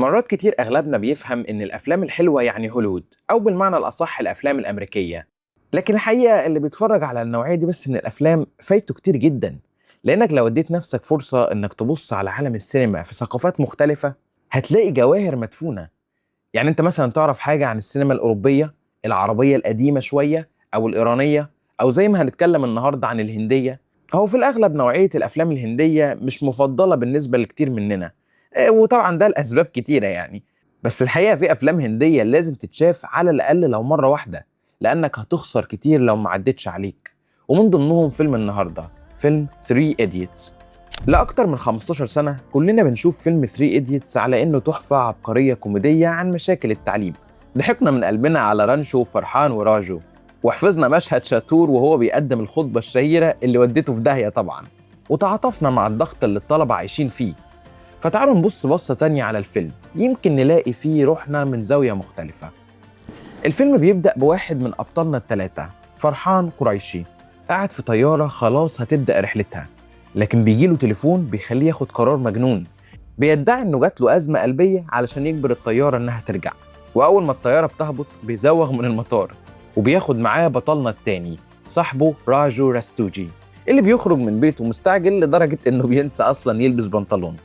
مرات كتير أغلبنا بيفهم إن الأفلام الحلوة يعني هوليوود، أو بالمعنى الأصح الأفلام الأمريكية، لكن الحقيقة اللي بيتفرج على النوعية دي بس من الأفلام فايته كتير جدا، لأنك لو اديت نفسك فرصة إنك تبص على عالم السينما في ثقافات مختلفة هتلاقي جواهر مدفونة. يعني أنت مثلا تعرف حاجة عن السينما الأوروبية، العربية القديمة شوية، أو الإيرانية، أو زي ما هنتكلم النهاردة عن الهندية؟ هو في الأغلب نوعية الأفلام الهندية مش مفضلة بالنسبة لكتير مننا، وطبعا ده لأسباب كتيرة يعني، بس الحقيقة في أفلام هندية لازم تتشاف على الأقل لو مرة واحدة، لأنك هتخسر كتير لو ما عدتش عليك. ومن ضمنهم فيلم النهاردة، فيلم 3 Idiots. لأكتر من 15 سنة كلنا بنشوف فيلم 3 Idiots على إنه تحفة عبقرية كوميدية عن مشاكل التعليم. ضحكنا من قلبنا على رانشو وفرحان وراجو، وحفظنا مشهد شاتور وهو بيقدم الخطبة الشهيرة اللي ودته في داهية طبعا، وتعاطفنا مع الضغط اللي الطلبة عايشين فيه. فتعالوا نبص بصة تانية على الفيلم، يمكن نلاقي فيه روحنا من زاوية مختلفة. الفيلم بيبدأ بواحد من أبطالنا الثلاثة، فرحان قريشي، قاعد في طيارة خلاص هتبدأ رحلتها، لكن بيجيله تليفون بيخليه ياخد قرار مجنون. بيدعي إنه جات له أزمة قلبية علشان يجبر الطيارة إنها ترجع. وأول ما الطيارة بتهبط بيزوغ من المطار، وبياخد معاه بطلنا التاني صاحبه راجو راستوجي، اللي بيخرج من بيته مستعجل لدرجة إنه بينسى أصلا يلبس بنطلون.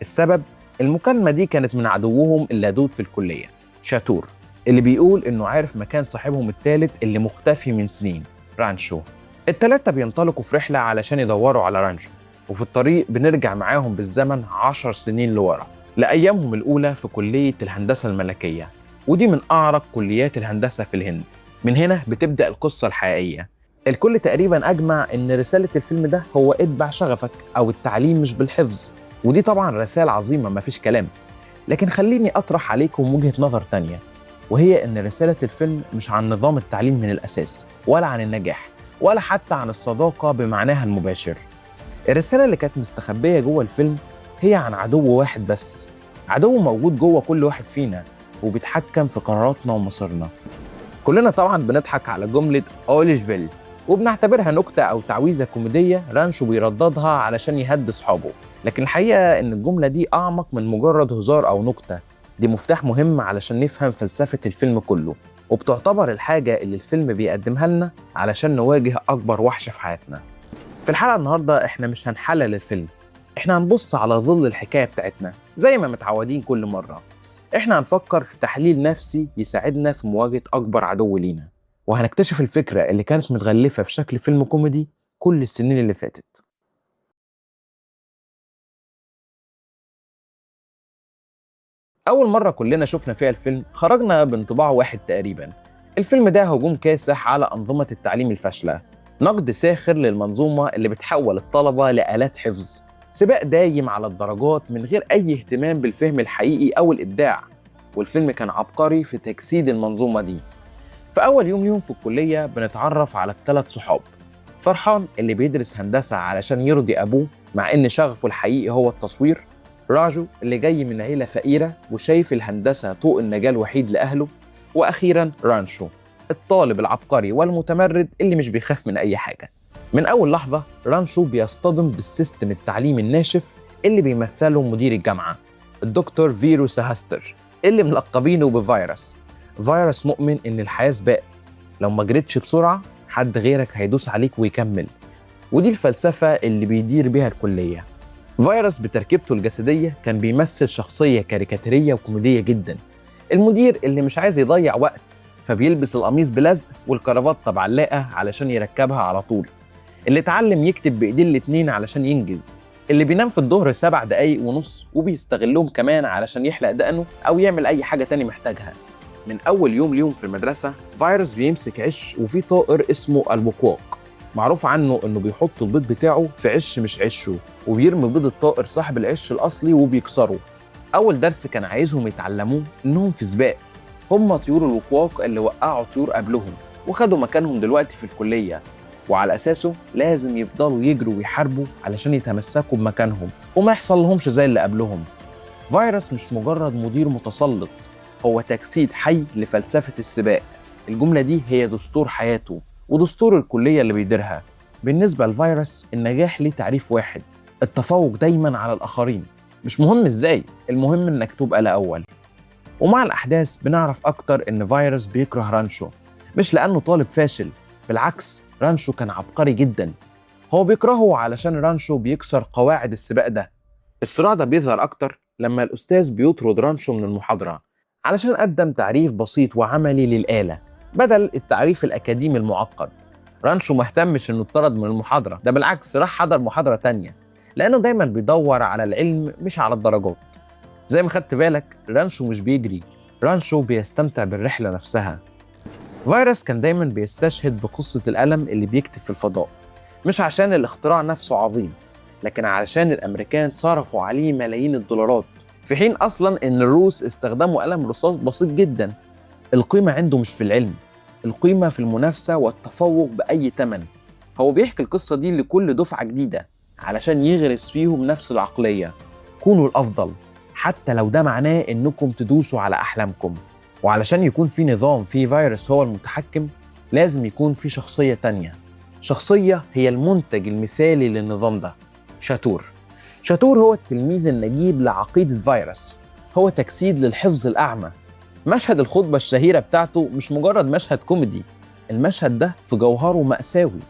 السبب؟ المكالمة دي كانت من عدوهم اللدود في الكلية، شاتور، اللي بيقول إنه عارف مكان صاحبهم الثالث اللي مختفي من سنين، رانشو. التلاتة بينطلقوا في رحلة علشان يدوروا على رانشو، وفي الطريق بنرجع معاهم بالزمن 10 سنين لورا، لأيامهم الأولى في كلية الهندسة الملكية، ودي من أعرق كليات الهندسة في الهند. من هنا بتبدأ القصة الحقيقية. الكل تقريبا أجمع إن رسالة الفيلم ده هو اتبع شغفك، أو التعليم مش بالحفظ، ودي طبعا رسالة عظيمة مفيش كلام. لكن خليني أطرح عليكم وجهة نظر تانية، وهي إن رسالة الفيلم مش عن نظام التعليم من الأساس، ولا عن النجاح، ولا حتى عن الصداقة بمعناها المباشر. الرسالة اللي كانت مستخبية جوه الفيلم هي عن عدو واحد بس، عدو موجود جوه كل واحد فينا وبيتحكم في قراراتنا ومصيرنا. كلنا طبعا بنضحك على جملة أوليشفيل، وبنعتبرها نكتة أو تعويذة كوميدية رانشو بيرددها علشان يهدي صحابه، لكن الحقيقة إن الجملة دي أعمق من مجرد هزار أو نكتة. دي مفتاح مهم علشان نفهم فلسفة الفيلم كله، وبتعتبر الحاجة اللي الفيلم بيقدمها لنا علشان نواجه أكبر وحش في حياتنا. في الحلقة النهاردة إحنا مش هنحلل الفيلم، إحنا هنبص على ظل الحكاية بتاعتنا زي ما متعودين كل مرة. إحنا هنفكر في تحليل نفسي يساعدنا في مواجهة أكبر عدو لينا، وهنكتشف الفكرة اللي كانت متغلفة في شكل فيلم كوميدي كل السنين اللي فاتت. أول مرة كلنا شفنا فيها الفيلم خرجنا بانطباع واحد تقريبا. الفيلم ده هجوم كاسح على أنظمة التعليم الفاشلة، نقد ساخر للمنظومة اللي بتحول الطلبة لآلات حفظ، سباق دايم على الدرجات من غير أي اهتمام بالفهم الحقيقي أو الإبداع. والفيلم كان عبقري في تجسيد المنظومة دي. في أول يوم ليهم في الكلية بنتعرف على الثلاث صحاب، فرحان اللي بيدرس هندسة علشان يرضي أبوه مع إن شغفه الحقيقي هو التصوير، راجو اللي جاي من عيلة فقيرة وشايف الهندسة طوق النجاة الوحيد لأهله، وأخيرا رانشو الطالب العبقري والمتمرد اللي مش بيخاف من أي حاجة. من أول لحظة رانشو بيصطدم بال system التعليمي الناشف اللي بيمثله مدير الجامعة الدكتور فيرو ساهاستر، اللي ملقبينه بفيروس. فيروس مؤمن إن الحياة سباق، لو ما جريتش بسرعة حد غيرك هيدوس عليك ويكمل، ودي الفلسفة اللي بيدير بيها الكلية. فيروس بتركيبته الجسدية كان بيمثل شخصية كاريكاتيرية وكوميدية جدا، المدير اللي مش عايز يضيع وقت فبيلبس القميص بلزق والكرافتة بعلاقة علشان يركبها على طول، اللي اتعلم يكتب بإيديه الاتنين علشان ينجز، اللي بينام في الظهر 7.5 دقايق وبيستغلهم كمان علشان يحلق دقنه أو يعمل أي حاجة تاني محتاجها. من أول يوم ليهم في المدرسة فيروس بيمسك عش وفي طائر اسمه الوقواق، معروف عنه إنه بيحط البيض بتاعه في عش مش عشه، وبيرمي بيض الطائر صاحب العش الأصلي وبيكسره. أول درس كان عايزهم يتعلموه إنهم في سباق، هم طيور الوقواق اللي وقعوا طيور قبلهم وخدوا مكانهم دلوقتي في الكلية، وعلى أساسه لازم يفضلوا يجروا ويحاربوا علشان يتمسكوا بمكانهم وما يحصل لهمش زي اللي قبلهم. فيروس مش مجرد مدير متسلط، هو تجسيد حي لفلسفة السباق. الجملة دي هي دستور حياته ودستور الكلية اللي بيديرها. بالنسبة للفيروس النجاح ليه تعريف واحد، التفوق دايما على الآخرين، مش مهم إزاي، المهم إنك تبقى الأول. ومع الأحداث بنعرف أكتر إن فيروس بيكره رانشو، مش لأنه طالب فاشل، بالعكس رانشو كان عبقري جدا. هو بيكرهه علشان رانشو بيكسر قواعد السباق ده. الصراع ده بيظهر أكتر لما الأستاذ بيطرد رانشو من المحاضرة علشان قدم تعريف بسيط وعملي للآلة بدل التعريف الأكاديمي المعقد. رانشو ما اهتمش إنه اتطرد من المحاضرة، ده بالعكس راح حضر محاضرة تانية، لأنه دايما بيدور على العلم مش على الدرجات. زي ما خدت بالك رانشو مش بيجري، رانشو بيستمتع بالرحلة نفسها. فيروس كان دايما بيستشهد بقصة القلم اللي بيكتب في الفضاء، مش عشان الاختراع نفسه عظيم، لكن علشان الأمريكان صرفوا عليه ملايين الدولارات، في حين أصلا إن الروس استخدموا قلم رصاص بسيط جدا. القيمة عنده مش في العلم، القيمة في المنافسة والتفوق بأي ثمن. هو بيحكي القصة دي لكل دفعة جديدة علشان يغرس فيهم نفس العقلية، كونوا الأفضل حتى لو ده معناه إنكم تدوسوا على أحلامكم. وعلشان يكون في نظام فيه فيروس هو المتحكم، لازم يكون في شخصية تانية، شخصية هي المنتج المثالي للنظام ده، شاتور. شاتور هو التلميذ النجيب لعقيدة فيروس، هو تجسيد للحفظ الأعمى. مشهد الخطبة الشهيرة بتاعته مش مجرد مشهد كوميدي، المشهد ده في جوهره مأساوي.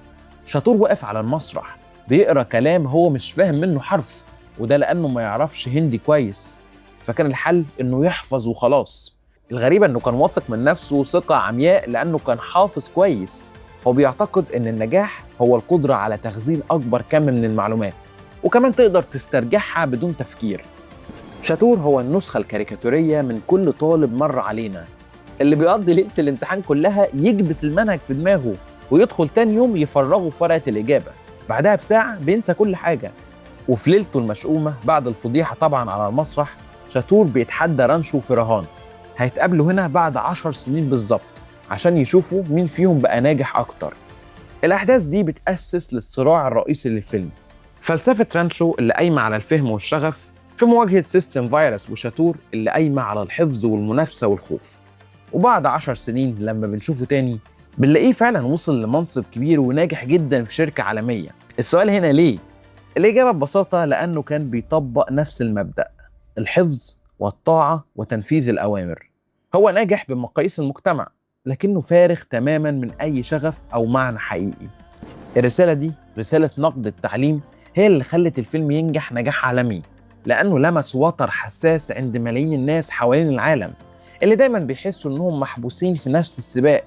شاتور واقف على المسرح بيقرأ كلام هو مش فاهم منه حرف، وده لأنه ما يعرفش هندي كويس، فكان الحل إنه يحفظ وخلاص. الغريبة إنه كان واثق من نفسه ثقة عمياء لأنه كان حافظ كويس. هو بيعتقد إن النجاح هو القدرة على تخزين أكبر كم من المعلومات، وكمان تقدر تسترجعها بدون تفكير. شاتور هو النسخة الكاريكاتورية من كل طالب مر علينا، اللي بيقضي ليلة الامتحان كلها يكبس المنهج في دماغه ويدخل تاني يوم يفرغه في ورقة الإجابة، بعدها بساعة بينسى كل حاجة. وفي ليلته المشؤومة بعد الفضيحة طبعا على المسرح، شاتور بيتحدى رانشو في رهان. هيتقابلوا هنا بعد 10 سنين بالظبط عشان يشوفوا مين فيهم بقى ناجح أكتر. الأحداث دي بتأسس للصراع الرئيسي للفيلم، فلسفة رانشو اللي قايمة على الفهم والشغف في مواجهة system فيروس وشاتور اللي قايمة على الحفظ والمنافسة والخوف. وبعد 10 سنين لما بنشوفه تاني بنلاقيه فعلا وصل لمنصب كبير وناجح جدا في شركة عالمية. السؤال هنا ليه؟ الإجابة ببساطة لأنه كان بيطبق نفس المبدأ، الحفظ والطاعة وتنفيذ الأوامر. هو ناجح بمقاييس المجتمع، لكنه فارغ تماما من أي شغف أو معنى حقيقي. الرسالة دي، رسالة نقد التعليم، هي اللي خلت الفيلم ينجح نجاح عالمي، لأنه لمس وتر حساس عند ملايين الناس حوالين العالم اللي دايما بيحسوا إنهم محبوسين في نفس السباق.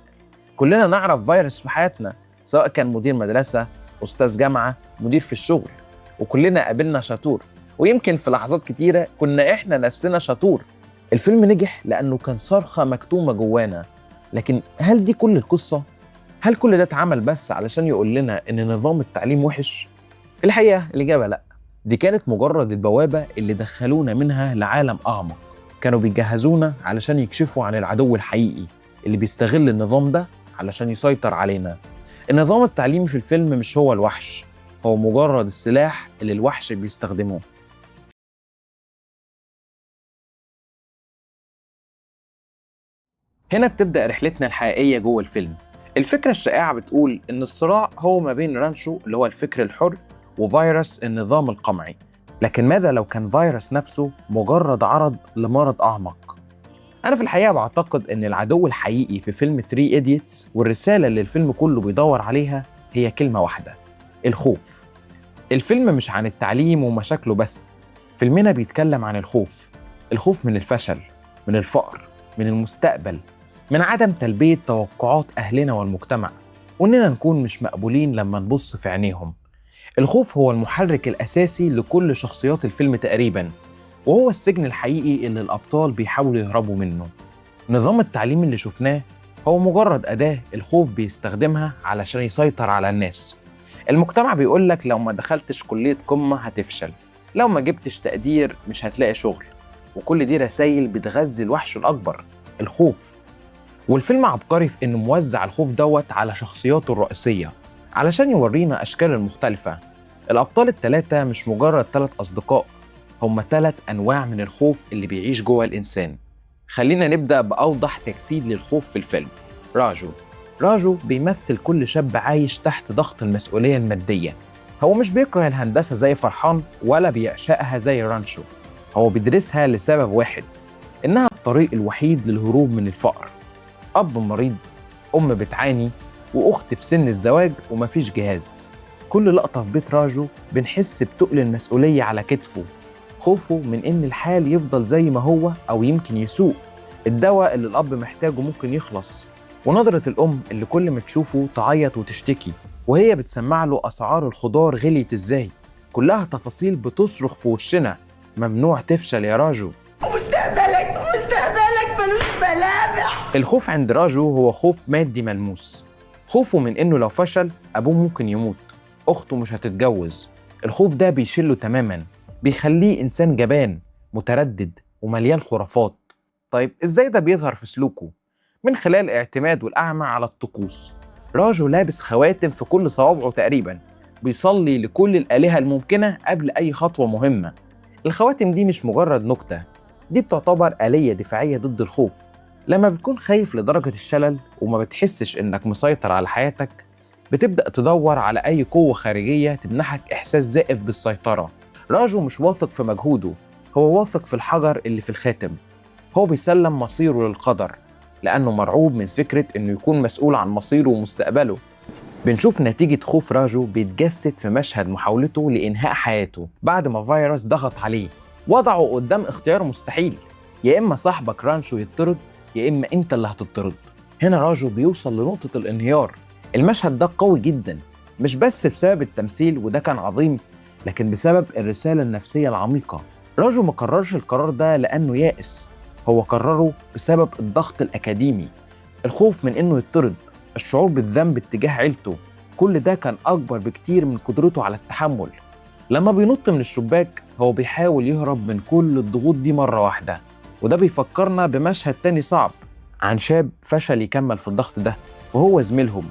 كلنا نعرف فيروس في حياتنا، سواء كان مدير مدرسة، أستاذ جامعة، مدير في الشغل، وكلنا قابلنا شاتور، ويمكن في لحظات كتيرة كنا إحنا نفسنا شاتور. الفيلم نجح لأنه كان صرخة مكتومة جوانا، لكن هل دي كل القصة؟ هل كل ده اتعمل بس علشان يقول لنا إن نظام التعليم وحش؟ في الحقيقة الإجابة لأ، دي كانت مجرد البوابة اللي دخلونا منها لعالم أعمق. كانوا بيجهزونا علشان يكشفوا عن العدو الحقيقي اللي بيستغل النظام ده علشان يسيطر علينا. النظام التعليمي في الفيلم مش هو الوحش، هو مجرد السلاح اللي الوحش بيستخدمه. هنا بتبدأ رحلتنا الحقيقية جوه الفيلم. الفكرة الشائعة بتقول إن الصراع هو ما بين رانشو اللي هو الفكر الحر وفيروس النظام القمعي، لكن ماذا لو كان فيروس نفسه مجرد عرض لمرض أعمق؟ أنا في الحقيقة بعتقد إن العدو الحقيقي في فيلم 3 Idiots والرسالة اللي الفيلم كله بيدور عليها هي كلمة واحدة: الخوف. الفيلم مش عن التعليم ومشاكله بس، فيلمنا بيتكلم عن الخوف، الخوف من الفشل، من الفقر، من المستقبل، من عدم تلبية توقعات أهلنا والمجتمع، وإننا نكون مش مقبولين لما نبص في عينيهم. الخوف هو المحرك الأساسي لكل شخصيات الفيلم تقريباً، وهو السجن الحقيقي اللي الأبطال بيحاولوا يهربوا منه. نظام التعليم اللي شفناه هو مجرد أداة الخوف بيستخدمها علشان يسيطر على الناس. المجتمع بيقولك لو ما دخلتش كلية قمة هتفشل، لو ما جبتش تقدير مش هتلاقي شغل، وكل دي رسائل بتغذي الوحش الأكبر، الخوف. والفيلم عبقري في إنه موزع الخوف دوت على شخصياته الرئيسية علشان يورينا أشكال المختلفة. الأبطال الثلاثة مش مجرد 3 أصدقاء، هم 3 أنواع من الخوف اللي بيعيش جوه الإنسان. خلينا نبدأ بأوضح تجسيد للخوف في الفيلم، راجو. راجو بيمثل كل شاب عايش تحت ضغط المسؤولية المادية. هو مش بيكره الهندسة زي فرحان ولا بيعشقها زي رانشو، هو بيدرسها لسبب واحد، إنها الطريق الوحيد للهروب من الفقر. أب مريض، أم بتعاني، وأخت في سن الزواج ومفيش جهاز. كل لقطة في بيت راجو بنحس بتقل المسؤولية على كتفه، خوفه من إن الحال يفضل زي ما هو أو يمكن يسوء، الدواء اللي الأب محتاجه ممكن يخلص، ونظرة الأم اللي كل ما تشوفه تعيط وتشتكي وهي بتسمع له أسعار الخضار غليت إزاي. كلها تفاصيل بتصرخ في وشنا، ممنوع تفشل يا راجو، مستقبلك مستقبلك ملوش ملامح. الخوف عند راجو هو خوف مادي ملموس، خوفه من إنه لو فشل أبوه ممكن يموت، أخته مش هتتجوز. الخوف ده بيشله تماما، بيخليه إنسان جبان متردد ومليان خرافات. طيب إزاي ده بيظهر في سلوكه؟ من خلال اعتماده الأعمى على الطقوس. راجو لابس خواتم في كل صوابعه تقريبا، بيصلي لكل الآلهة الممكنة قبل أي خطوة مهمة. الخواتم دي مش مجرد نكتة، دي بتعتبر آلية دفاعية ضد الخوف. لما بتكون خايف لدرجة الشلل وما بتحسش إنك مسيطر على حياتك، بتبدأ تدور على أي قوة خارجية تمنحك إحساس زائف بالسيطرة. راجو مش واثق في مجهوده، هو واثق في الحجر اللي في الخاتم. هو بيسلم مصيره للقدر لأنه مرعوب من فكرة إنه يكون مسؤول عن مصيره ومستقبله. بنشوف نتيجة خوف راجو بيتجسد في مشهد محاولته لإنهاء حياته بعد ما فيروس ضغط عليه، وضعه قدام اختيار مستحيل، يا إما صاحبك رانشو يطرد يا إما أنت اللي هتطرد. هنا راجو بيوصل لنقطة الانهيار. المشهد ده قوي جدا، مش بس بسبب التمثيل وده كان عظيم، لكن بسبب الرسالة النفسية العميقة. راجو ما قررش القرار ده لأنه يائس، هو قرره بسبب الضغط الأكاديمي، الخوف من إنه يطرد، الشعور بالذنب اتجاه عيلته. كل ده كان أكبر بكتير من قدرته على التحمل. لما بينط من الشباك هو بيحاول يهرب من كل الضغوط دي مرة واحدة، وده بيفكرنا بمشهد تاني صعب عن شاب فشل يكمل في الضغط ده وهو زميلهم.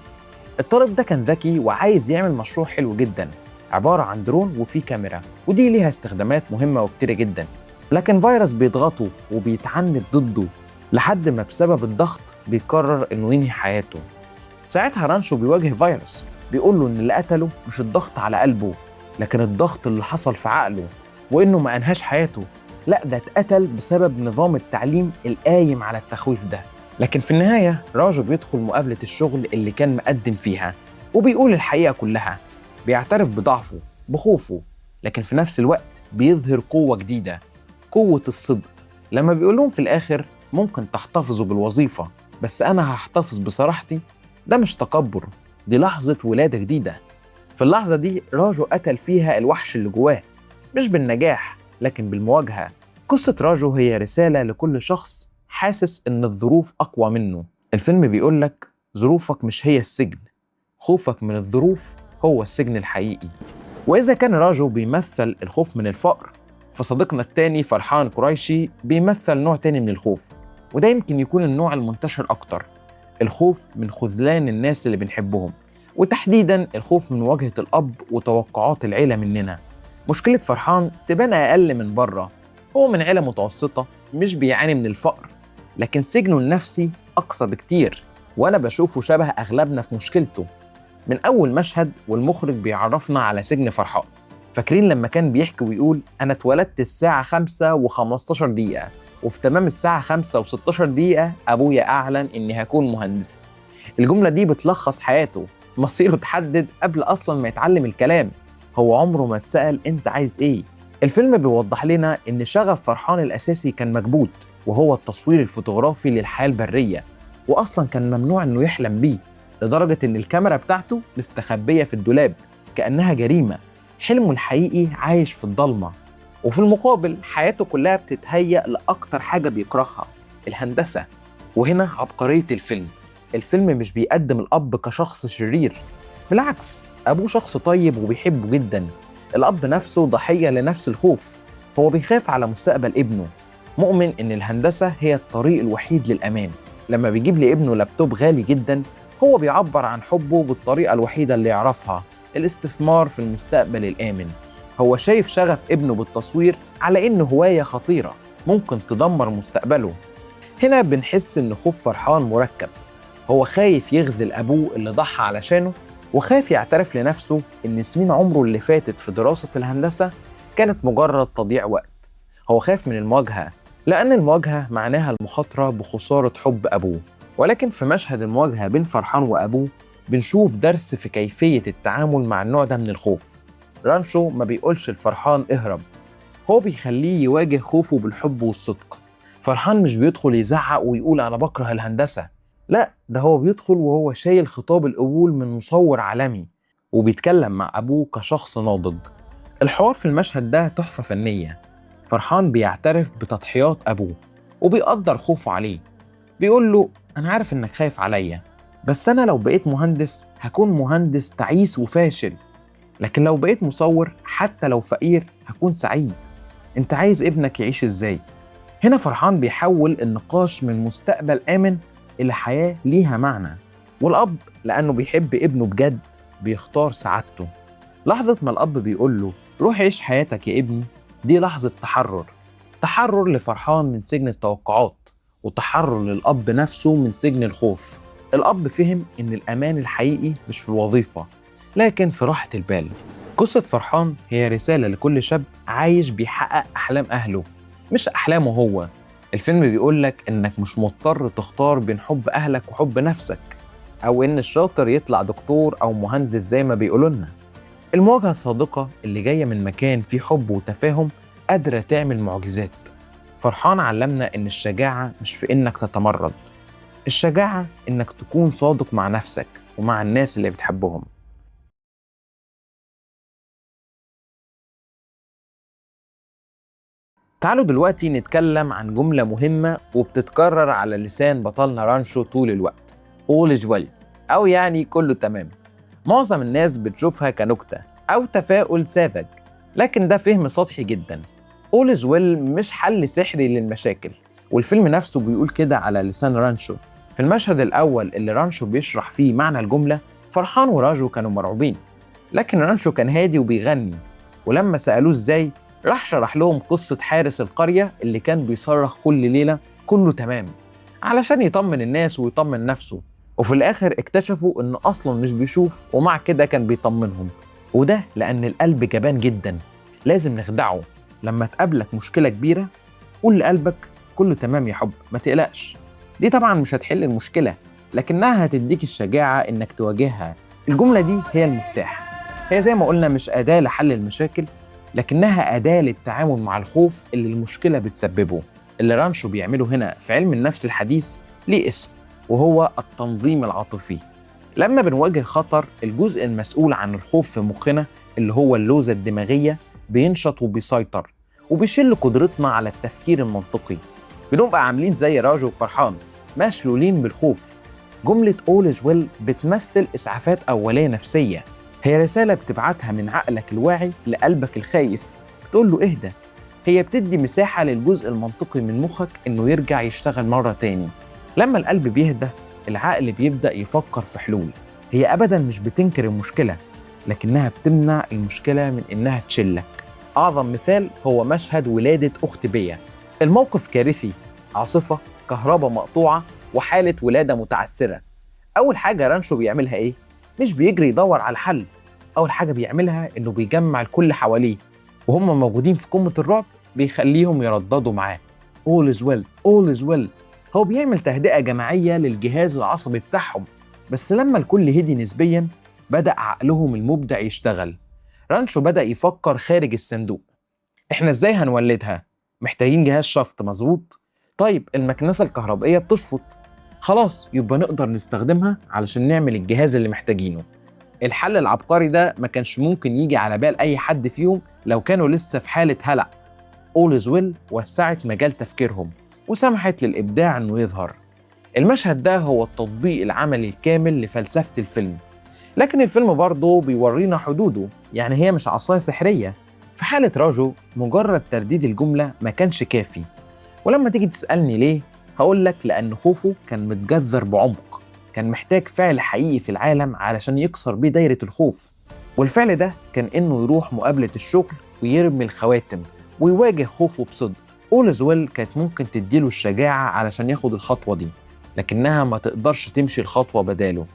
الطالب ده كان ذكي وعايز يعمل مشروع حلو جدا، عبارة عن درون وفيه كاميرا، ودي ليها استخدامات مهمة وكتيرة جدا، لكن فيروس بيضغطه وبيتعند ضده لحد ما بسبب الضغط بيقرر انه ينهي حياته. ساعتها رانشو بيواجه فيروس، بيقول له ان اللي قتله مش الضغط على قلبه، لكن الضغط اللي حصل في عقله، وانه ما انهاش حياته، لا ده اتقتل بسبب نظام التعليم القايم على التخويف ده. لكن في النهاية راجو بيدخل مقابلة الشغل اللي كان مقدم فيها وبيقول الحقيقة كلها، بيعترف بضعفه بخوفه، لكن في نفس الوقت بيظهر قوة جديدة، قوة الصدق. لما بيقول لهم في الآخر ممكن تحتفظوا بالوظيفة بس أنا هحتفظ بصراحتي، ده مش تكبر، دي لحظة ولادة جديدة. في اللحظة دي راجو قتل فيها الوحش اللي جواه، مش بالنجاح لكن بالمواجهة. قصة راجو هي رسالة لكل شخص حاسس إن الظروف أقوى منه. الفيلم بيقولك ظروفك مش هي السجن، خوفك من الظروف هو السجن الحقيقي. وإذا كان راجو بيمثل الخوف من الفقر، فصديقنا التاني فرحان قريشي بيمثل نوع تاني من الخوف، وده يمكن يكون النوع المنتشر أكتر، الخوف من خذلان الناس اللي بنحبهم، وتحديدا الخوف من مواجهة الأب وتوقعات العيلة مننا. مشكلة فرحان تبان أقل من بره، هو من عيلة متوسطة مش بيعاني من الفقر، لكن سجنه النفسي أقصى بكتير، وأنا بشوفه شبه أغلبنا في مشكلته. من أول مشهد والمخرج بيعرفنا على سجن فرحان. فاكرين لما كان بيحكي ويقول أنا اتولدت الساعة 5:15، وفي تمام الساعة 5:16 أبويا أعلن إني هكون مهندس. الجملة دي بتلخص حياته، مصيره اتحدد قبل أصلا ما يتعلم الكلام، هو عمره ما اتسأل أنت عايز إيه. الفيلم بيوضح لنا إن شغف فرحان الأساسي كان مكبوت، وهو التصوير الفوتوغرافي للحياة البرية، وأصلا كان ممنوع إنه يحلم بيه، لدرجة إن الكاميرا بتاعته مستخبية في الدولاب كأنها جريمة. حلمه الحقيقي عايش في الضلمة، وفي المقابل حياته كلها بتتهيأ لأكتر حاجة بيكرهها، الهندسة. وهنا عبقرية الفيلم، الفيلم مش بيقدم الأب كشخص شرير، بالعكس أبوه شخص طيب وبيحبه جدا. الأب نفسه ضحية لنفس الخوف، هو بيخاف على مستقبل ابنه، مؤمن إن الهندسة هي الطريق الوحيد للأمان. لما بيجيب لابنه لابتوب غالي جدا، هو بيعبر عن حبه بالطريقة الوحيدة اللي يعرفها، الاستثمار في المستقبل الآمن. هو شايف شغف ابنه بالتصوير على إنه هواية خطيرة ممكن تدمر مستقبله. هنا بنحس إن خوف فرحان مركب، هو خايف يخذل أبوه اللي ضحى علشانه، وخايف يعترف لنفسه إن سنين عمره اللي فاتت في دراسة الهندسة كانت مجرد تضييع وقت. هو خايف من المواجهة، لأن المواجهة معناها المخاطرة بخسارة حب أبوه. ولكن في مشهد المواجهة بين فرحان وأبوه بنشوف درس في كيفية التعامل مع النوع ده من الخوف. رانشو ما بيقولش لفرحان اهرب، هو بيخليه يواجه خوفه بالحب والصدق. فرحان مش بيدخل يزعق ويقول أنا بكره الهندسة، لا، ده هو بيدخل وهو شايل خطاب القبول من مصور عالمي، وبيتكلم مع أبوه كشخص ناضج. الحوار في المشهد ده تحفة فنية. فرحان بيعترف بتضحيات أبوه وبيقدر خوفه عليه، بيقول له أنا عارف إنك خايف عليا، بس أنا لو بقيت مهندس هكون مهندس تعيس وفاشل، لكن لو بقيت مصور حتى لو فقير هكون سعيد. أنت عايز ابنك يعيش إزاي؟ هنا فرحان بيحول النقاش من مستقبل آمن إلى حياة ليها معنى. والأب لأنه بيحب ابنه بجد بيختار سعادته. لحظة ما الأب بيقول له روح عيش حياتك يا ابني، دي لحظة تحرر، تحرر لفرحان من سجن التوقعات، وتحرر للأب نفسه من سجن الخوف. الأب فهم إن الأمان الحقيقي مش في الوظيفة، لكن في راحة البال. قصة فرحان هي رسالة لكل شاب عايش بيحقق أحلام أهله مش أحلامه هو. الفيلم بيقولك إنك مش مضطر تختار بين حب أهلك وحب نفسك، أو إن الشاطر يطلع دكتور أو مهندس زي ما بيقولولنا. المواجهة الصادقة اللي جاية من مكان فيه حب وتفاهم قادرة تعمل معجزات. فرحان علمنا إن الشجاعة مش في إنك تتمرد، الشجاعة إنك تكون صادق مع نفسك ومع الناس اللي بتحبهم. تعالوا دلوقتي نتكلم عن جملة مهمة وبتتكرر على لسان بطلنا رانشو طول الوقت، all is well، أو يعني كله تمام. معظم الناس بتشوفها كنكتة أو تفاؤل ساذج، لكن ده فهم سطحي جدا. all is well مش حل سحري للمشاكل، والفيلم نفسه بيقول كده على لسان رانشو. في المشهد الأول اللي رانشو بيشرح فيه معنى الجملة، فرحان وراجو كانوا مرعوبين، لكن رانشو كان هادي وبيغني. ولما سألوه ازاي، راح شرح لهم قصة حارس القرية اللي كان بيصرخ كل ليلة كله تمام علشان يطمن الناس ويطمن نفسه، وفي الآخر اكتشفوا إنه أصلا مش بيشوف، ومع كده كان بيطمنهم. وده لأن القلب جبان جدا، لازم نخدعه. لما تقابلك مشكلة كبيرة قول لقلبك كله تمام يا حب، ما تقلقش. دي طبعا مش هتحل المشكلة، لكنها هتديك الشجاعة إنك تواجهها. الجملة دي هي المفتاح. هي زي ما قلنا مش أداة لحل المشاكل، لكنها أداة للتعامل مع الخوف اللي المشكلة بتسببه. اللي رانشو بيعمله هنا في علم النفس الحديث ليه اسم، وهو التنظيم العاطفي. لما بنواجه خطر، الجزء المسؤول عن الخوف في مخنا اللي هو اللوزة الدماغية بينشط وبيسيطر وبيشل قدرتنا على التفكير المنطقي. بنبقى عاملين زي راجو وفرحان، مشلولين بالخوف. جملة all is well بتمثل إسعافات أولية نفسية، هي رسالة بتبعتها من عقلك الواعي لقلبك الخايف، بتقول له اهدى. هي بتدي مساحة للجزء المنطقي من مخك إنه يرجع يشتغل مرة تاني. لما القلب بيهدى، العقل بيبدأ يفكر في حلول. هي أبداً مش بتنكر المشكلة، لكنها بتمنع المشكلة من إنها تشلك. أعظم مثال هو مشهد ولادة أخت بيا. الموقف كارثي، عاصفة، كهرباء مقطوعة، وحالة ولادة متعسرة. أول حاجة رانشو بيعملها إيه؟ مش بيجري يدور على حل. أول حاجة بيعملها إنه بيجمع الكل حواليه، وهم موجودين في قمة الرعب بيخليهم يرددوا معاه all is well, all is well. هو بيعمل تهدئة جماعية للجهاز العصبي بتاعهم، بس لما الكل هدي نسبيا بدأ عقلهم المبدع يشتغل. رانشو بدأ يفكر خارج الصندوق. احنا ازاي هنولدها؟ محتاجين جهاز شفط، مظبوط؟ طيب المكنسة الكهربائية بتشفط، خلاص يبقى نقدر نستخدمها علشان نعمل الجهاز اللي محتاجينه. الحل العبقري ده ما كانش ممكن يجي على بال أي حد فيهم لو كانوا لسه في حالة هلع. All is well وسعت مجال تفكيرهم وسمحت للإبداع إنه يظهر. المشهد ده هو التطبيق العملي الكامل لفلسفة الفيلم، لكن الفيلم برضه بيورينا حدوده، يعني هي مش عصاية سحرية. في حالة راجو مجرد ترديد الجملة ما كانش كافي، ولما تيجي تسألني ليه هقول لك لأن خوفه كان متجذر بعمق، كان محتاج فعل حقيقي في العالم علشان يكسر بيه دايرة الخوف، والفعل ده كان إنه يروح مقابلة الشغل ويرمي الخواتم ويواجه خوفه بصدق. All is well كانت ممكن تديله الشجاعة علشان ياخد الخطوة دي، لكنها ما تقدرش تمشي الخطوة بداله.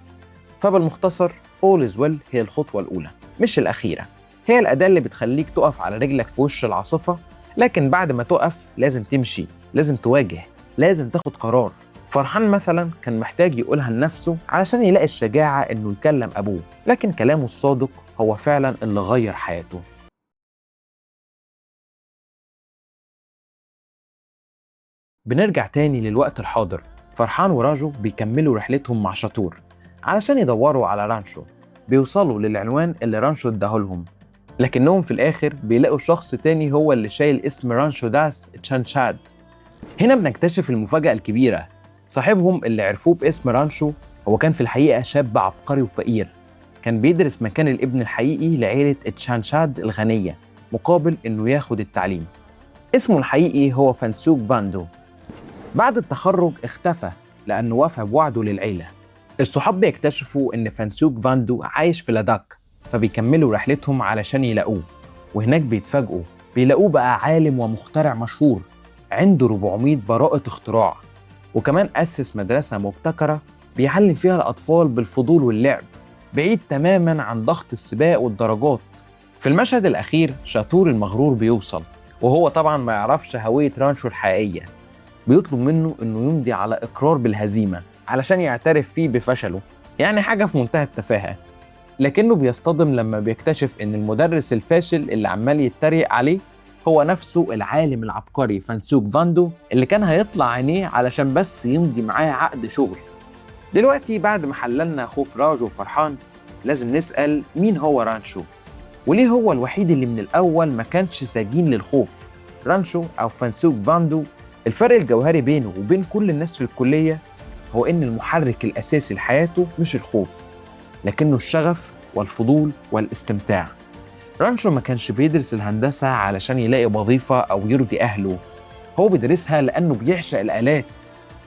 فبالمختصر All is well هي الخطوة الأولى مش الأخيرة، هي الأداة اللي بتخليك تقف على رجلك في وش العاصفة لكن بعد ما تقف لازم تمشي، لازم تواجه، لازم تاخد قرار. فرحان مثلا كان محتاج يقولها لنفسه علشان يلاقي الشجاعة إنه يكلم أبوه، لكن كلامه الصادق هو فعلا اللي غير حياته. بنرجع تاني للوقت الحاضر. فرحان وراجو بيكملوا رحلتهم مع شاطور علشان يدوروا على رانشو. بيوصلوا للعنوان اللي رانشو اداهولهم، لكنهم في الآخر بيلاقوا شخص تاني هو اللي شايل اسم رانشو داس تشانشاد. هنا بنكتشف المفاجأة الكبيرة، صاحبهم اللي عرفوه باسم رانشو هو كان في الحقيقة شاب عبقري وفقير، كان بيدرس مكان الابن الحقيقي لعيلة تشانشاد الغنية مقابل إنه ياخد التعليم. اسمه الحقيقي هو فانسوك فاندو. بعد التخرج اختفى لأنه وفى بوعده للعيلة. الصحاب بيكتشفوا إن فانسوك فاندو عايش في لاداك، فبيكملوا رحلتهم علشان يلاقوه، وهناك بيتفاجئوا بيلاقوه بقى عالم ومخترع مشهور عنده 400 براءة اختراع، وكمان أسس مدرسة مبتكرة بيعلم فيها الأطفال بالفضول واللعب، بعيد تماما عن ضغط السباق والدرجات. في المشهد الأخير شاطور المغرور بيوصل، وهو طبعا ما يعرفش هوية رانشو الحقيقية. بيطلب منه إنه يمضي على إقرار بالهزيمة علشان يعترف فيه بفشله، يعني حاجة في منتهى التفاهة. لكنه بيصطدم لما بيكتشف إن المدرس الفاشل اللي عمال يتريق عليه هو نفسه العالم العبقري فانسوك فاندو اللي كان هيطلع عينيه علشان بس يمضي معاه عقد شغل. دلوقتي بعد ما حللنا خوف راجو وفرحان، لازم نسأل مين هو رانشو؟ وليه هو الوحيد اللي من الأول ما كانش سجين للخوف؟ رانشو أو فانسوك فاندو، الفرق الجوهري بينه وبين كل الناس في الكلية هو إن المحرك الأساسي لحياته مش الخوف، لكنه الشغف والفضول والاستمتاع. رانشو ما كانش بيدرس الهندسة علشان يلاقي وظيفة أو يرضي أهله، هو بيدرسها لأنه بيعشق الآلات،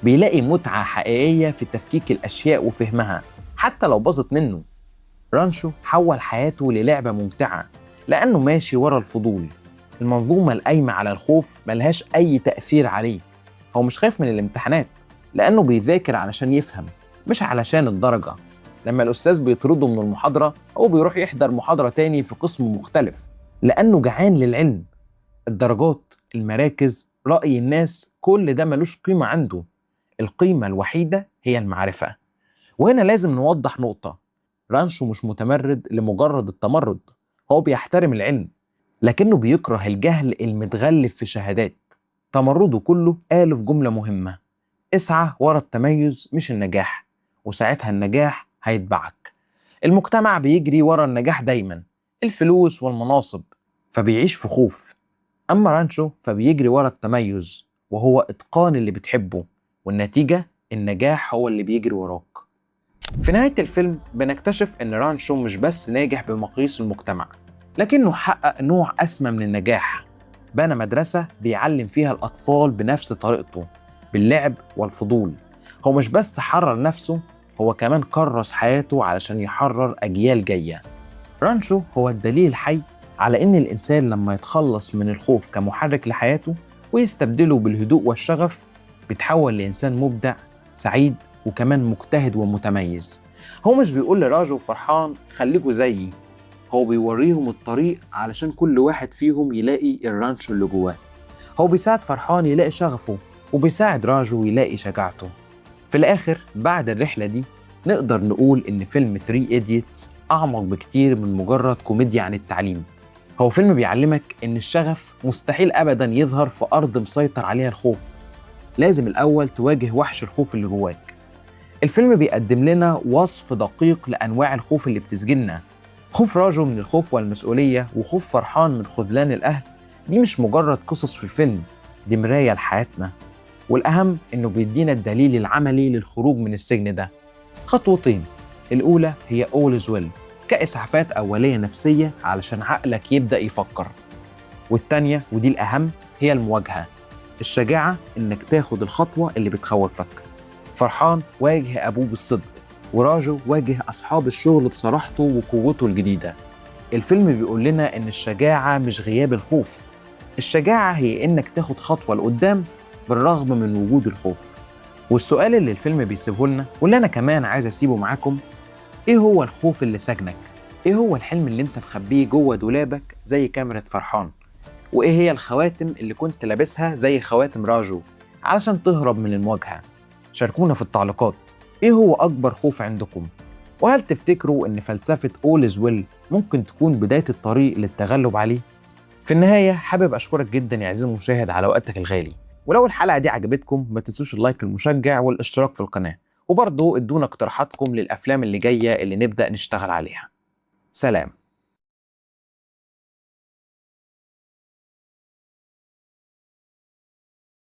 بيلاقي متعة حقيقية في تفكيك الأشياء وفهمها حتى لو باظت منه. رانشو حول حياته للعبة ممتعة لأنه ماشي ورا الفضول. المنظومة القايمة على الخوف ملهاش أي تأثير عليه، هو مش خايف من الامتحانات لأنه بيذاكر علشان يفهم مش علشان الدرجة. لما الأستاذ بيطرده من المحاضرة هو بيروح يحضر محاضرة تاني في قسم مختلف لأنه جعان للعلم. الدرجات، المراكز، رأي الناس، كل ده ملوش قيمة عنده. القيمة الوحيدة هي المعرفة. وهنا لازم نوضح نقطة، رانشو مش متمرد لمجرد التمرد، هو بيحترم العلم لكنه بيكره الجهل المتغلف في شهادات. تمرده كله قاله في جملة مهمة: اسعى ورا التميز مش النجاح، وساعتها النجاح هيتبعك. المجتمع بيجري ورا النجاح دايما، الفلوس والمناصب، فبيعيش في خوف. أما رانشو فبيجري ورا التميز، وهو إتقان اللي بتحبه، والنتيجة النجاح هو اللي بيجري وراك. في نهاية الفيلم بنكتشف إن رانشو مش بس ناجح بمقاييس المجتمع، لكنه حقق نوع أسمى من النجاح. بنى مدرسة بيعلم فيها الأطفال بنفس طريقته، باللعب والفضول. هو مش بس حرر نفسه، هو كمان كرس حياته علشان يحرر أجيال جاية. رانشو هو الدليل الحي على إن الإنسان لما يتخلص من الخوف كمحرك لحياته ويستبدله بالهدوء والشغف، بيتحول لإنسان مبدع، سعيد، وكمان مجتهد ومتميز. هو مش بيقول لراجو وفرحان خليكوا زيي، هو بيوريهم الطريق علشان كل واحد فيهم يلاقي الرانشو اللي جواه. هو بيساعد فرحان يلاقي شغفه، وبيساعد راجو يلاقي شجاعته. في الآخر بعد الرحلة دي نقدر نقول إن فيلم 3 Idiots أعمق بكتير من مجرد كوميديا عن التعليم. هو فيلم بيعلمك إن الشغف مستحيل أبدا يظهر في أرض مسيطر عليها الخوف، لازم الأول تواجه وحش الخوف اللي جواك. الفيلم بيقدم لنا وصف دقيق لأنواع الخوف اللي بتسجننا. خوف راجو من الخوف والمسؤولية، وخوف فرحان من خذلان الأهل، دي مش مجرد قصص في الفيلم، دي مراية لحياتنا. والأهم إنه بيدينا الدليل العملي للخروج من السجن ده. خطوتين، الأولى هي all is well كإسعافات أولية نفسية علشان عقلك يبدأ يفكر، والتانية ودي الأهم هي المواجهة، الشجاعة إنك تاخد الخطوة اللي بتخوفك. فرحان واجه أبوه بالصدق، وراجو واجه أصحاب الشغل بصراحته وقوته الجديدة. الفيلم بيقول لنا إن الشجاعة مش غياب الخوف، الشجاعة هي إنك تاخد خطوة لقدام بالرغم من وجود الخوف. والسؤال اللي الفيلم بيسيبه لنا واللي أنا كمان عايز أسيبه معاكم، إيه هو الخوف اللي سجنك؟ إيه هو الحلم اللي أنت مخبيه جوه دولابك زي كاميرا فرحان؟ وإيه هي الخواتم اللي كنت لابسها زي خواتم راجو علشان تهرب من المواجهة؟ شاركونا في التعليقات، إيه هو أكبر خوف عندكم؟ وهل تفتكروا إن فلسفة All is well ممكن تكون بداية الطريق للتغلب عليه؟ في النهاية حابب أشكرك جدا يا عزيزي المشاهد على وقتك الغالي، ولو الحلقة دي عجبتكم ما تنسوش ال like المشجع والاشتراك في القناة، وبرضه ادونا اقتراحاتكم للأفلام اللي جاية اللي نبدأ نشتغل عليها. سلام.